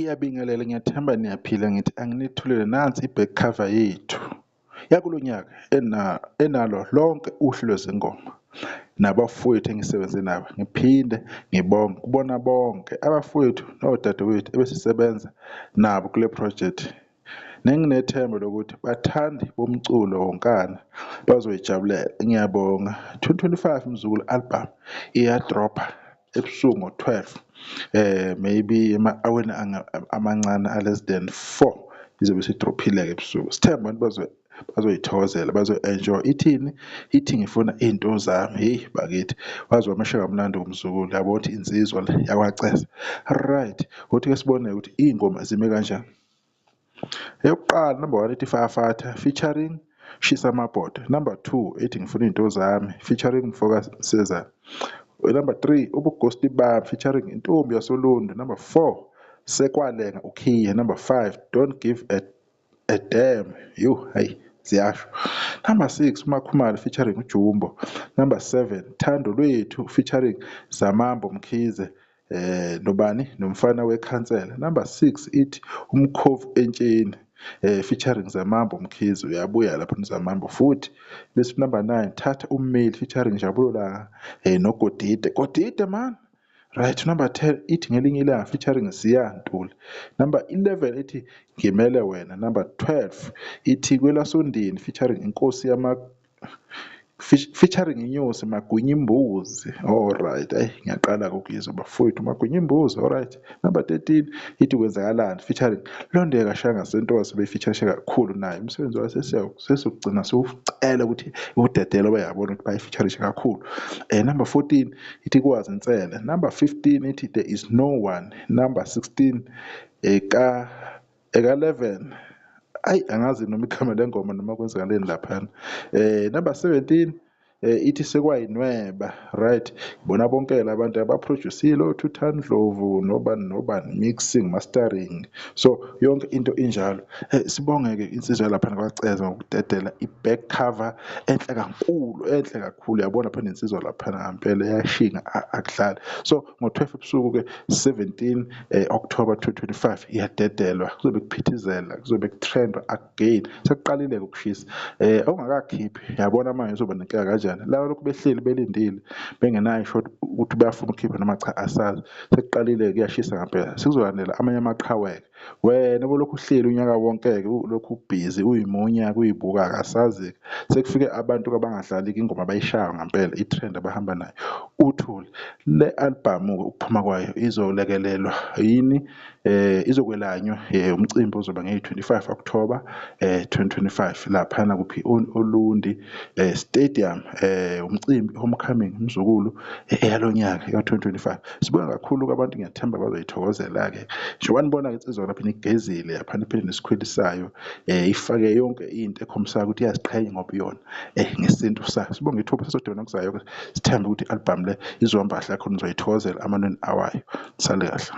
Ngiyabingelela, ngiyathemba niyaphila. Ngithi anginithulele nansi i-back cover yethu yakulo nyaka enalo lonke uhlu lwezingoma nabafowethu engisebenze nabo. Ngiphinde ngibonge kubona bonke abafowethu nodadewethu ebesisebenza nabo kule project, nenginethemba lokuthi bathandi bomculo wonkana bazoyijabulela. Ngiyabonga. 2025 Mzukulu album iyadropha ebusuku ngo-12, maybe ema-aweni amancane a-less than 4 izobe isidrophile-ke ebusuku. Sithemba abantu bazoyithokozela, bazo-enjoy. Ithini? Ithi ngifuna iy'nto zami. Hheyi bakithi, waze wamesha kamnandi umzukulu, yabo ukuthi insizwa le yakwaCeza. Right, uthi-ke sibone ukuthi iy'ngoma zime kanjani. Eyokuqala, number 1 ithi Firefighter featuring Shisa Amabhodwe. Number 2 ithi ngifuna iy'nto zami featuring Mfoka Sezane. Number 3 Ubugosti Bami featuring Intombi yasoLundi. Number 4 Sekwalenga uKhiye. Number 5 Don't Give a Damn. Yo, hayi ziyasho. Number 6 uMakhumalo featuring uJumbo. Number 7 Thando Lwethu featuring Zamambo Mkhize nobani nomfana wekhansela. Number 6 ithi Umkhovu Entsheni featuring Zamambo Mkhize, uyabuya lapha uZamambo futhi. Bese number 9 Thatha Ummeli featuring Njabulo Langa noGodide. Godide man. Right, number 10 ithi Ngelinye Ilanga featuring Siya Ntuli. Number 11 ithi Ngimele Wena. Number 12 ithi Kwelasondini featuring Inkosi yama featuring Inyosi Magwinya Imbuzi. Alright, ayi ngiyaqala ukuyizwa bafowethu, Magwinya Imbuzi. Alright. Number 13 ithi Kwenzakalani featuring Londeka Shanga Sentosa, befeaturishe kakhulu naye. Umsebenzi wayo sesiyogcina siwucela ukuthi udedele, bayabona ukuthi bayifeaturishe kakhulu. Number 14 ithi Kwazi Nsele. Number 15 ithi There Is No One. Number 16 eka 11, ayi angazi noma igama lengoma noma kwenzakaleni laphana. Number 17 ithi Sekwayinweba. Right, bona bonke labantu abaproducile oThutha Ndlovu nobani nobani, mixing, mastering, so yonke into injalo. Sibonge-ke insizwa laphana kwaCeza ngokudedela i-back cover enhle kakhulu, enhle kakhulu. Yabona phana insizwa laphana ngampela iyashinga, akudlali. So ngo-12 ebusuku-ke 17 October 2025 iyadedelwa, kuzobe kuphithizela, kuzobe kutrendwa again. Sekuqalile-ke ukushisa. Ongakakhiphi yabona manje uzoba nenkinga kanjani. Laba lokhu behleli belindile bengenayo isho ukuthi bayafuna ukukhipha noma cha, asazi. Sekuqalile-ke kuyashisa ngampela. Sekuzolandela amanye amaqhawe-ke. Wena obulokhu uhleli unyaka wonke-ke ulokhu ubhizi uyimunya kuyibuka-ke, asazi-ke. Sekufike abantu abangadlali-ke ingoma abayishayo ngampela, i-trend abahamba nayo. Uthule. Le albhamu-ke ukuphuma kwayo izolekelelwa yini? Izokwelanywa umcimbi ozoba ngeyi-25 October 2025 laphana kuphi Olundi Stadium, umcimbi homecoming umzukulu eyalonyaka ya-2025. Sibonga kakhulu abantu, ngiyathemba bazoyithokozela-ke. Njengoba nibona-ke insizwa lapha igezile laphana iphinde nesikhweli sayo, ifake yonke into ekhombisayo ukuthi iyaziqhenya ngoba iyona ngesintu sayo. Sibonge ithuba sesodibana kuzayo-ke, sithembe ukuthi i-album le izohamba kahle kakhulu, nizoyithokozela amanoni awayo. Sale kahle.